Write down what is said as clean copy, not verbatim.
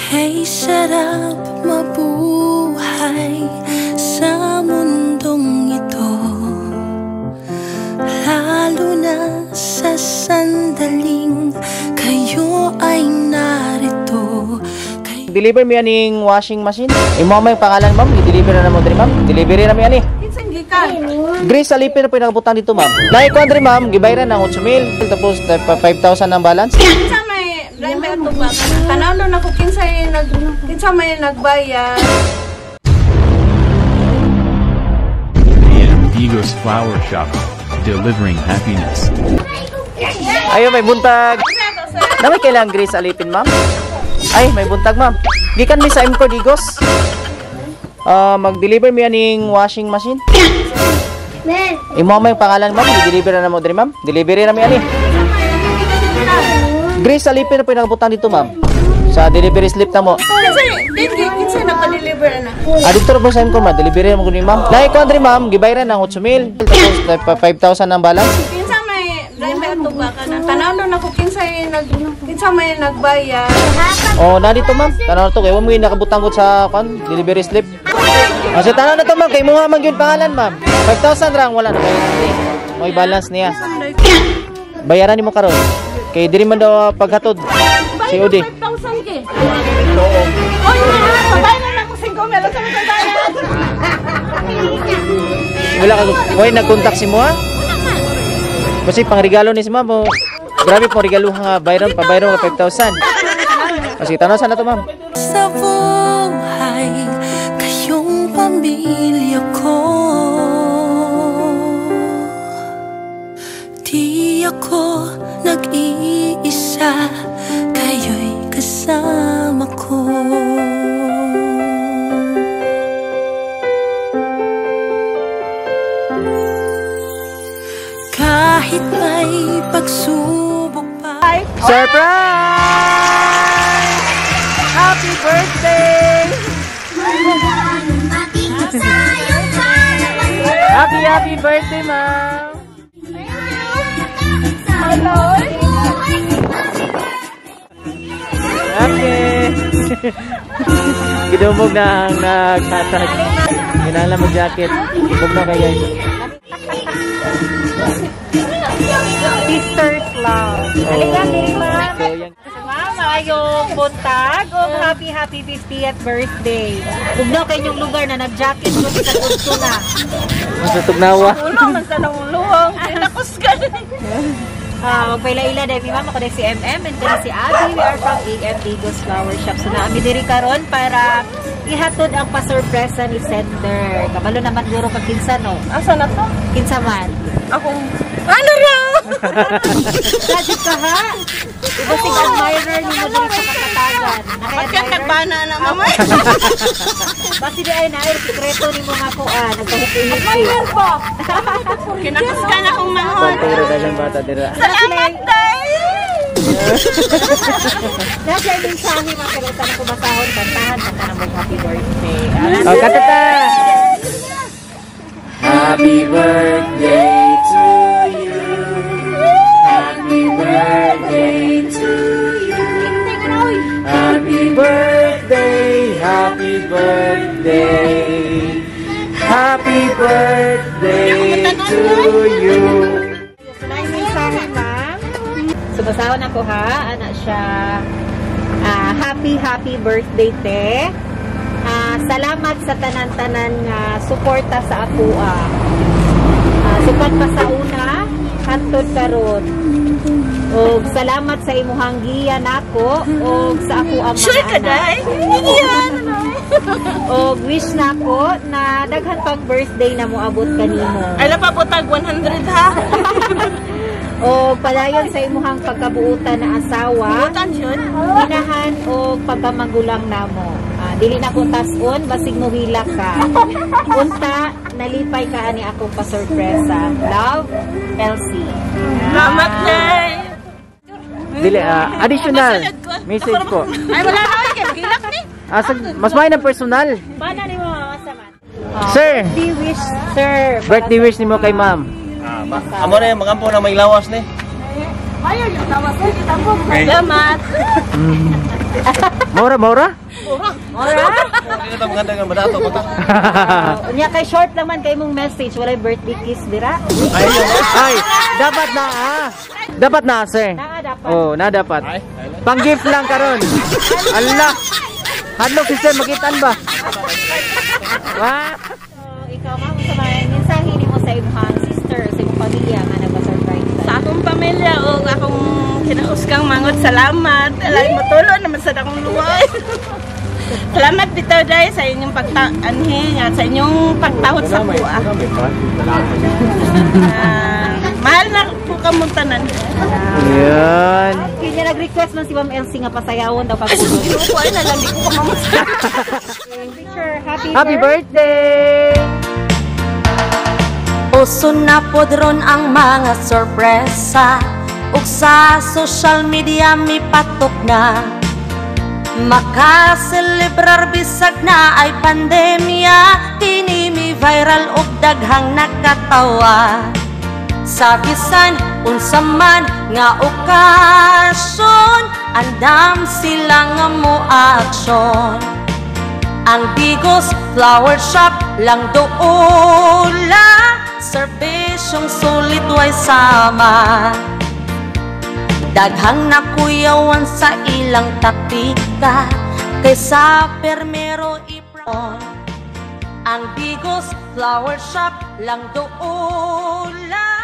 Kay sarap mabuhay sa mundong ito, lalo na sa sandaling kayo ay narito. Kay Deliver mi aning washing machine. Imo may pangalan, ma'am, i-deliver na namo diri, ma'am. Delivery na mi ani. Kinsang gikan? Grace Alipin na po yung nakabutang dito, ma'am. Naikuan diri, ma'am, gibayaran ng 8,000 tapos 5,000 ang balance. Kinsa may driver ato ba? Tanaw na ko kinsa may nagbayad. AM Digos Flower Shop, delivering happiness. Ayo, may buntag. Na may kailangan Grace Alipin, ma'am? Ay, may buntag, ma'am. Gikan mi sa MCOR Digos. Mag-deliver mi aning washing machine. Imo may pangalan, ma'am, i-deliver na namo diri, ma'am. Delivery na mi ani. Grace Alipin na po yung nakabutang dito, ma'am. Sa delivery slip na mo. Kinsa dili kinsa nagpa-deliver na? Ah, dito ra po sa MCOR, ma'am. Delivery na mo kunin, ma'am. Naikuan diri, ma'am, gibayaran ng 8,000 tapos 5,000 ang balance. Kinsa may driver ato ba? Tanaw na ko kinsa may nagbayad. Oh, na dito, ma'am. Tanaw na to kay wa mo yung nakabutang ko sa kan delivery slip. Oh, so tanaw na to, ma'am, kay mo nga man gyud pangalan, ma'am. 5,000 rang wala na kayo. May balance niya. Bayaran nimo karon. Kay diri man daw paghatod si Odi. 5,000 ke. Oy, pabayad na ako 5,000 sa mga bayad. Wala ka way nag-contact si mo, ha? Kasi pangregalo ni si ma'am mo. Grabe pong regalo nga bayaran pabayron ka 5,000. Kasi tanaw sana to, ma'am. Sa buhay, kayong pamilya ko. Di ako nag-iisa, kayo'y kasama ko. Kahit may pagsubok pa. Surprise! Happy birthday! Happy, happy birthday, ma'am! Okay. Gidumog na ang naghatag. Kinahanglan mo jacket. Gidumog na kay guys. Sister's love. Halika, diri, ma'am. So, yan. Ma'am, maayong buntag o happy happy 50th birthday. Ugnaw kay inyong lugar na nag-jacket ko sa gusto na. Sa tugnawa. Ulo man sa nang luwang. Tinakos ka din. Magpaila-ila dahil ma'am, ako dahil si MM and kani si Abby. We are from AM Digos Flower Shop. So naami diri karon para ihatod ang pasurpresa ni sender. Kabalo naman guro ka kinsa, no? Asa na to? Kinsa man? Akong ano ra? Tragic ka ha? Iba sig admirer ni mo diri sa Kapatagan. Ba't ka nagbana na mamay? Basi di ay naay sikreto ni mga kuan, nagkahipi-hipi. Kinakos ka na akong manghon. Panturo dagang bata dira. Salamat, day! Nasa mensahe mga pero sana ko basahon, kantahan kanta na mo happy birthday. Oh, kanta ta. Happy birthday to you. Happy birthday to you. Happy birthday, happy birthday. Happy birthday to you. So, na yung mensahe, ma'am. So, basahon ako ha. Ana siya. Happy, happy birthday, te. Salamat sa tanan-tanan nga suporta sa akoa. Sukat pa sa una, hantod karon. Og salamat sa imuhang giya nako og sa ako ang mga Sure ka, anak. day? Iyan! Og wish nako na daghan pang birthday na moabot kanimo. Ay, napaputag 100 ha? O padayon sa imuhang pagkabuutan na asawa, Butan yun? inahan o pagkamagulang namo. Dili na ko tas-on, basig mohila ka. Unta, nalipay ka ani akong pasurpresa. Love, Elsie. Salamat, day! Dili, additional message ko. Ay, wala na ay, kay gilak ni. Mas may ng personal. Paano ni mo mama saman? Sir, Birthday wish, sir. birthday wish nimo kay ma'am. Amo na yung magampo na may lawas ni. Salamat. Maura, maura? Ora? Hindi na maganda nga madato ko ta. Unya kay short lang man kay mong message, walay birthday kiss dira. Ay, dapat na ah. Dapat na, sir. Naa dapat. Oh, na dapat. Pang gift lang karon. Allah. Hadlok si sir makitan ba? Wah. So, ikaw, ma'am, sa may mensahe nimo sa imong sister, sa imong pamilya nga nagpa-surprise? Sa akong pamilya o akong kinahuskang mangod, salamat. Alay mo tulo naman sa akong luoy. Salamat bitaw dahil sa inyong pagta-anhi at sa inyong pagtahod sa kuha. Ah, mahal na po kamong tanan. Yan. Kanya nag-request man si Ma'am Elsie nga pasayawon daw pag ulo. Ko ay nalang di ko kamamot. Picture, happy, Happy birthday! Uso na pod ron ang mga sorpresa ug sa social media mipatok na. Makaselebrar bisag na ay pandemya. Kini mi viral ug daghang nakatawa. Sa bisan unsa man nga okasyon, andam sila nga mo aksyon. Ang Digos Flower Shop lang doula, serbisyong sulit way sama. Daghang nakuyawan sa ilang taktika kaysa permero ipron. Ang Digos Flower Shop lang doula.